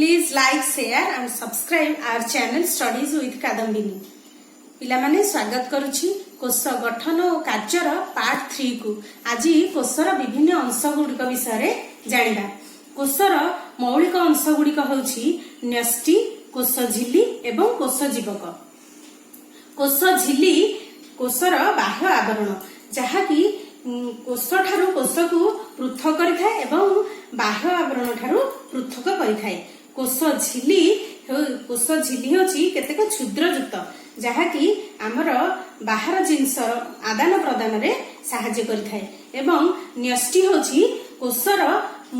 Please like, share and subscribe our channel Studies with Kadambini. ପିଲାମାନେ, ସ୍ୱାଗତ କରୁଛି କୋଷ ଗଠନ ଓ କାର୍ଯ୍ୟର ପାର୍ଟ 3କୁ। ଆଜି କୋଷର ବିଭିନ୍ନ ଅଂଶ ଗୁଡ଼ିକ ବିଷୟରେ ଜାଣିବା। କୋଷର ମୌଳିକ ଅଂଶ ଗୁଡ଼ିକ ହେଉଛି ନ୍ୟଷ୍ଟି, କୋଷ ଝିଲ୍ଲୀ ଏବଂ କୋଷ ଜୀବକ। କୋଷ ଝିଲ୍ଲୀ କୋଷର ବାହ୍ୟ ଆବରଣ, ଯାହାକି କୋଷ ଠାରୁ କୋଷକୁ ପୃଥକ କରିଥାଏ ଏବଂ ବାହ୍ୟ ଆବରଣ ଠାରୁ ପୃଥକ କରିଥାଏ। କୋଷ ଝିଲ୍ଲୀ ହେଉଛି କେତେକ ଛିଦ୍ରଯୁକ୍ତ, ଯାହାକି ଆମର ବାହାର ଜିନିଷର ଆଦାନ ପ୍ରଦାନରେ ସାହାଯ୍ୟ କରିଥାଏ। ଏବଂ ନ୍ୟଷ୍ଟି ହେଉଛି କୋଷର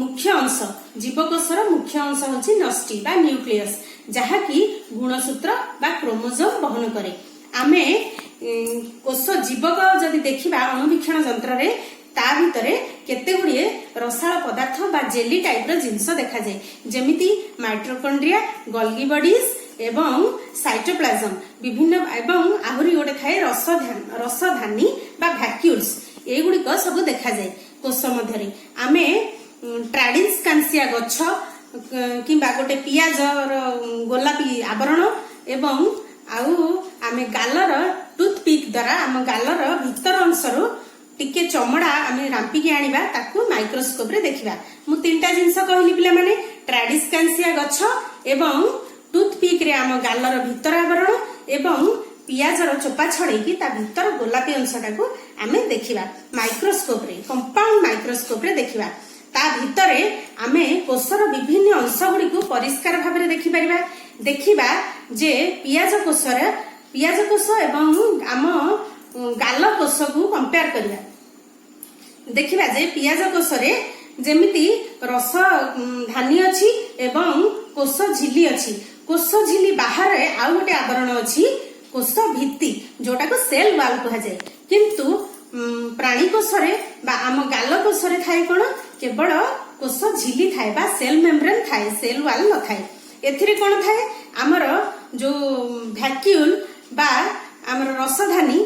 ମୁଖ୍ୟ ଅଂଶ। ଜୀବକୋଷର ମୁଖ୍ୟ ଅଂଶ ହେଉଛି ନ୍ୟଷ୍ଟି ବା ନ୍ୟୁକ୍ଲିୟସ, ଯାହାକି ଗୁଣସୂତ୍ର ବା କ୍ରୋମୋଜୋମ ବହନ କରେ। ଆମେ କୋଷ ଜୀବକ ଯଦି ଦେଖିବା ଅଣୁବୀକ୍ଷଣ ଯନ୍ତ୍ରରେ, ତା ଭିତରେ କେତେ ଗୁଡିଏ ରସାଳ ପଦାର୍ଥ ବା ଜେଲି ଟାଇପର ଜିନିଷ ଦେଖାଯାଏ, ଯେମିତି ମାଇଟୋକଣ୍ଡ୍ରିଆ, ଗଲ୍ଗି ବଡିଜ ଏବଂ ସାଇଟୋପ୍ଲାଜମ ବିଭିନ୍ନ, ଏବଂ ଆହୁରି ଗୋଟେ ଥାଏ ରସଧାନୀ ବା ଭ୍ୟାକ୍ୟୁଲ୍ସ। ଏଇଗୁଡିକ ସବୁ ଦେଖାଯାଏ କୋଷ ମଧ୍ୟରେ। ଆମେ ଟ୍ରାଡିସ୍କାନ୍ସିଆ ଗଛ କିମ୍ବା ଗୋଟେ ପିଆଜର ଗୋଲାପୀ ଆବରଣ ଏବଂ ଆଉ ଆମେ ଗାଲର ଟୁଥପିକ୍ ଦ୍ୱାରା ଆମ ଗାଲର ଭିତର ଅଂଶରୁ ଟିକେ ଚମଡା ଆମେ ରାମ୍ପିକି ଆଣିବା, ତାକୁ ମାଇକ୍ରୋସ୍କୋପରେ ଦେଖିବା। ମୁଁ ତିନିଟା ଜିନିଷ କହିଲି ପିଲାମାନେ, ଟ୍ରାଡିସ୍କାନ୍ସିଆ ଗଛ ଏବଂ ଟୁଥପିକ୍ ରେ ଆମ ଗାଲର ଭିତର ଆବରଣ ଏବଂ ପିଆଜର ଚୋପା ଛଡେଇକି ତା ଭିତର ଗୋଲାପୀ ଅଂଶଟାକୁ ଆମେ ଦେଖିବା ମାଇକ୍ରୋସ୍କୋପରେ, କମ୍ପାଉଣ୍ଡ ମାଇକ୍ରୋସ୍କୋପରେ ଦେଖିବା। ତା ଭିତରେ ଆମେ କୋଷର ବିଭିନ୍ନ ଅଂଶ ଗୁଡ଼ିକୁ ପରିଷ୍କାର ଭାବରେ ଦେଖିପାରିବା। ଦେଖିବା ଯେ ପିଆଜ କୋଷ ଏବଂ ଆମ ଗାଲ କୋଷକୁ କମ୍ପେୟାର କରିବା। ଦେଖିବା ଯେ ପିଆଜ କୋଷରେ ଯେମିତି ରସ ଧାନୀ ଅଛି ଏବଂ କୋଷ ଝିଲ୍ଲୀ ଅଛି, କୋଷ ଝିଲ୍ଲୀ ବାହାରେ ଆଉ ଗୋଟେ ଆବରଣ ଅଛି, କୋଷ ଭିତ୍ତି, ଯୋଉଟାକୁ ସେଲ୍ ୱାଲ୍ କୁହାଯାଏ। କିନ୍ତୁ ପ୍ରାଣୀ କୋଷରେ ବା ଆମ ଗାଲ କୋଷରେ ଥାଏ କଣ? କେବଳ କୋଷ ଝିଲ୍ଲୀ ଥାଏ ବା ସେଲ୍ ମେମ୍ବ୍ରେନ୍ ଥାଏ, ସେଲ୍ ୱାଲ୍ ନଥାଏ। ଏଥିରେ କଣ ଥାଏ? ଆମର ଯୋଉ ଭ୍ୟାକ୍ୟୁଲ ବା ଆମର ରସଧାନୀ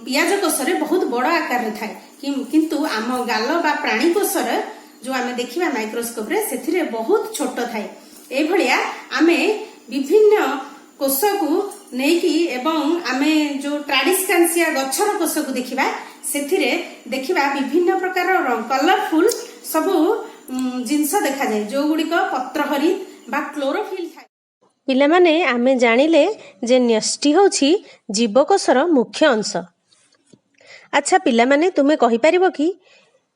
ପିଆଜ କୋଷରେ ବହୁତ ବଡ ଆକାରରେ ଥାଏ, କିନ୍ତୁ ଆମ ଗାଲ ବା ପ୍ରାଣୀ କୋଷରେ ଯୋଉ ଆମେ ଦେଖିବା ମାଇକ୍ରୋସ୍କୋପରେ, ସେଥିରେ ବହୁତ ଛୋଟ ଥାଏ। ଏଇଭଳିଆ ଆମେ ବିଭିନ୍ନ କୋଷକୁ ନେଇକି ଏବଂ ଆମେ ଯୋଉ ଟ୍ରାଡିସ୍କାନ୍ସିଆ ଗଛର କୋଷକୁ ଦେଖିବା, ସେଥିରେ ଦେଖିବା ବିଭିନ୍ନ ପ୍ରକାର କଲରଫୁଲ ସବୁ ଜିନିଷ ଦେଖାଯାଏ, ଯୋଉଗୁଡ଼ିକ ପତ୍ରହରିତ ବା କ୍ଲୋରୋଫିଲ୍ ଥାଏ। ପିଲାମାନେ, ଆମେ ଜାଣିଲେ ଯେ ନ୍ୟଷ୍ଟି ହେଉଛି ଜୀବକୋଷର ମୁଖ୍ୟ ଅଂଶ। ଆଚ୍ଛା ପିଲାମାନେ, ତୁମେ କହିପାରିବ କି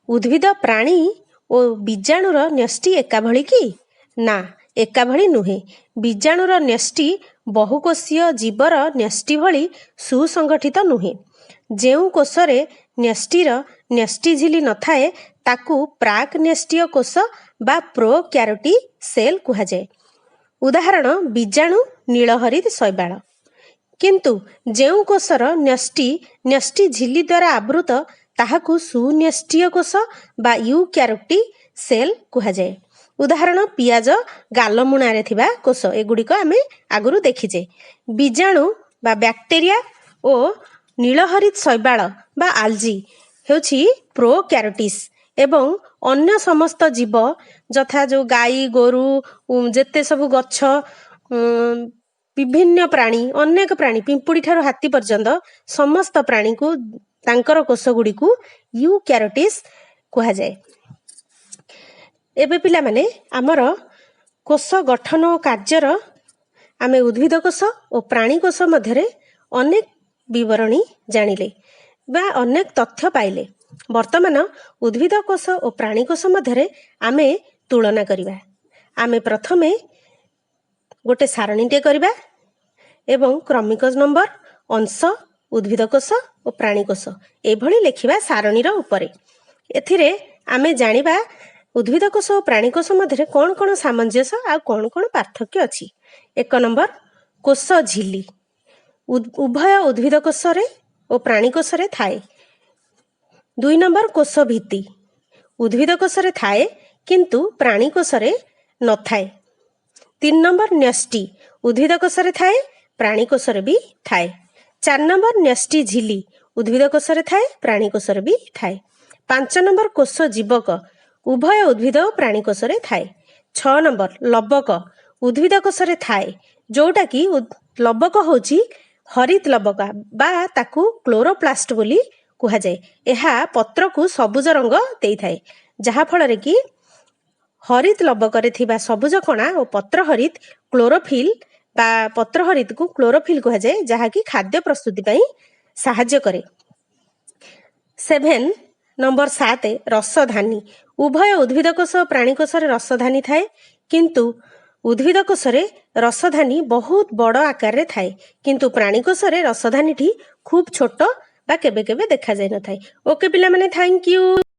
ଉଦ୍ଭିଦ, ପ୍ରାଣୀ ଓ ବୀଜାଣୁର ନ୍ୟଷ୍ଟି ଏକା ଭଳି କି? ନା, ଏକା ଭଳି ନୁହେଁ। ବୀଜାଣୁର ନ୍ୟଷ୍ଟି ବହୁକୋଷୀୟ ଜୀବର ନ୍ୟଷ୍ଟି ଭଳି ସୁସଂଗଠିତ ନୁହେଁ। ଯେଉଁ କୋଷରେ ନ୍ୟଷ୍ଟିର ନ୍ୟଷ୍ଟି ଝିଲ୍ଲୀ ନଥାଏ, ତାକୁ ପ୍ରାକ୍ ନ୍ୟଷ୍ଟୀୟ କୋଷ ବା ପ୍ରୋକ୍ୟାରିଓଟିକ୍ ସେଲ୍ କୁହାଯାଏ। ଉଦାହରଣ: ବୀଜାଣୁ, ନୀଳହରିତ ଶୈବାଳ। କିନ୍ତୁ ଯେଉଁ କୋଷର ନ୍ୟଷ୍ଟି ନ୍ୟଷ୍ଟି ଝିଲ୍ଲୀ ଦ୍ୱାରା ଆବୃତ, ତାହାକୁ ସୁନ୍ୟଷ୍ଟୀୟ କୋଷ ବା ୟୁକ୍ୟାରିଓଟିକ୍ ସେଲ୍ କୁହାଯାଏ। ଉଦାହରଣ: ପିଆଜ ଗାଲମୁଣାରେ ଥିବା କୋଷ। ଏଗୁଡ଼ିକ ଆମେ ଆଗରୁ ଦେଖିଛେ। ବୀଜାଣୁ ବା ବ୍ୟାକ୍ଟେରିଆ ଓ ନୀଳହରିତ ଶୈବାଳ ବା ଆଲଜି ହେଉଛି ପ୍ରୋକ୍ୟାରିଓଟିସ୍ ଏବଂ ଅନ୍ୟ ସମସ୍ତ ଜୀବ, ଯଥା ଯୋଉ ଗାଈ ଗୋରୁ, ଯେତେ ସବୁ ଗଛ, ବିଭିନ୍ନ ପ୍ରାଣୀ, ଅନେକ ପ୍ରାଣୀ, ପିମ୍ପୁଡ଼ି ଠାରୁ ହାତୀ ପର୍ଯ୍ୟନ୍ତ ସମସ୍ତ ପ୍ରାଣୀକୁ, ତାଙ୍କର କୋଷ ଗୁଡ଼ିକୁ ୟୁକ୍ୟାରିଓଟିସ୍ କୁହାଯାଏ। ଏବେ ପିଲାମାନେ, ଆମର କୋଷ ଗଠନ ଓ କାର୍ଯ୍ୟର ଆମେ ଉଦ୍ଭିଦ କୋଷ ଓ ପ୍ରାଣୀ କୋଷ ମଧ୍ୟରେ ଅନେକ ବିବରଣୀ ଜାଣିଲେ ବା ଅନେକ ତଥ୍ୟ ପାଇଲେ। ବର୍ତ୍ତମାନ ଉଦ୍ଭିଦ କୋଷ ଓ ପ୍ରାଣୀ କୋଷ ମଧ୍ୟରେ ଆମେ ତୁଳନା କରିବା। ଆମେ ପ୍ରଥମେ ଗୋଟେ ସାରଣୀଟିଏ କରିବା ଏବଂ କ୍ରମିକ ନମ୍ବର, ଅଂଶ, ଉଦ୍ଭିଦ କୋଷ ଓ ପ୍ରାଣୀ କୋଷ ଏଭଳି ଲେଖିବା ସାରଣୀର ଉପରେ। ଏଥିରେ ଆମେ ଜାଣିବା ଉଦ୍ଭିଦ କୋଷ ଓ ପ୍ରାଣୀ କୋଷ ମଧ୍ୟରେ କ'ଣ କ'ଣ ସାମଞ୍ଜସ୍ୟ ଆଉ କ'ଣ କ'ଣ ପାର୍ଥକ୍ୟ ଅଛି। 1 ନମ୍ବର, କୋଷ ଝିଲ୍ଲୀ ଉଭୟ ଉଦ୍ଭିଦ କୋଷରେ ଓ ପ୍ରାଣୀ କୋଷରେ ଥାଏ। 2 ନମ୍ବର, କୋଷ ଭିତ୍ତି ଉଦ୍ଭିଦ କୋଷରେ ଥାଏ, କିନ୍ତୁ ପ୍ରାଣୀ କୋଷରେ ନଥାଏ। 3 ନମ୍ବର, ନ୍ୟଷ୍ଟି ଉଦ୍ଭିଦ କୋଷରେ ଥାଏ, ପ୍ରାଣୀ କୋଷରେ ବି ଥାଏ। 4 ନମ୍ବର, ନ୍ୟଷ୍ଟି ଝିଲ୍ଲୀ ଉଦ୍ଭିଦ କୋଷରେ ଥାଏ, ପ୍ରାଣୀ କୋଷରେ ବି ଥାଏ। 5 ନମ୍ବର, କୋଷ ଜୀବକ ଉଭୟ ଉଦ୍ଭିଦ ଓ ପ୍ରାଣୀ କୋଷରେ ଥାଏ। 6 ନମ୍ବର, ଲବକ ଉଦ୍ଭିଦ କୋଷରେ ଥାଏ, ଯୋଉଟାକି ଲବକ ହେଉଛି ହରିତ ଲବକ ବା ତାକୁ କ୍ଲୋରୋପ୍ଲାଷ୍ଟ ବୋଲି କୁହାଯାଏ। ଏହା ପତ୍ରକୁ ସବୁଜ ରଙ୍ଗ ଦେଇଥାଏ, ଯାହାଫଳରେ କି ହରିତ ଲବକରେ ଥିବା ସବୁଜ କଣା ଓ ପତ୍ର ହରିତ କ୍ଲୋରୋଫିଲ୍ ବା ପତ୍ର ହରିତକୁ କ୍ଲୋରୋଫିଲ୍ କୁହାଯାଏ, ଯାହାକି ଖାଦ୍ୟ ପ୍ରସ୍ତୁତି ପାଇଁ ସାହାଯ୍ୟ କରେ। Seven number, 7, ରସଧାନୀ। ଉଭୟ ଉଦ୍ଭିଦ କୋଷ ଓ ପ୍ରାଣୀ କୋଷରେ ରସଧାନୀ ଥାଏ, କିନ୍ତୁ ଉଦ୍ଭିଦ କୋଷରେ ରସଧାନୀ ବହୁତ ବଡ଼ ଆକାରରେ ଥାଏ, କିନ୍ତୁ ପ୍ରାଣୀ କୋଷରେ ରସଧାନୀଟି ଖୁବ୍ ଛୋଟ ବା କେବେ କେବେ ଦେଖାଯାଇନଥାଏ। ଓକେ ପିଲାମାନେ, thank you.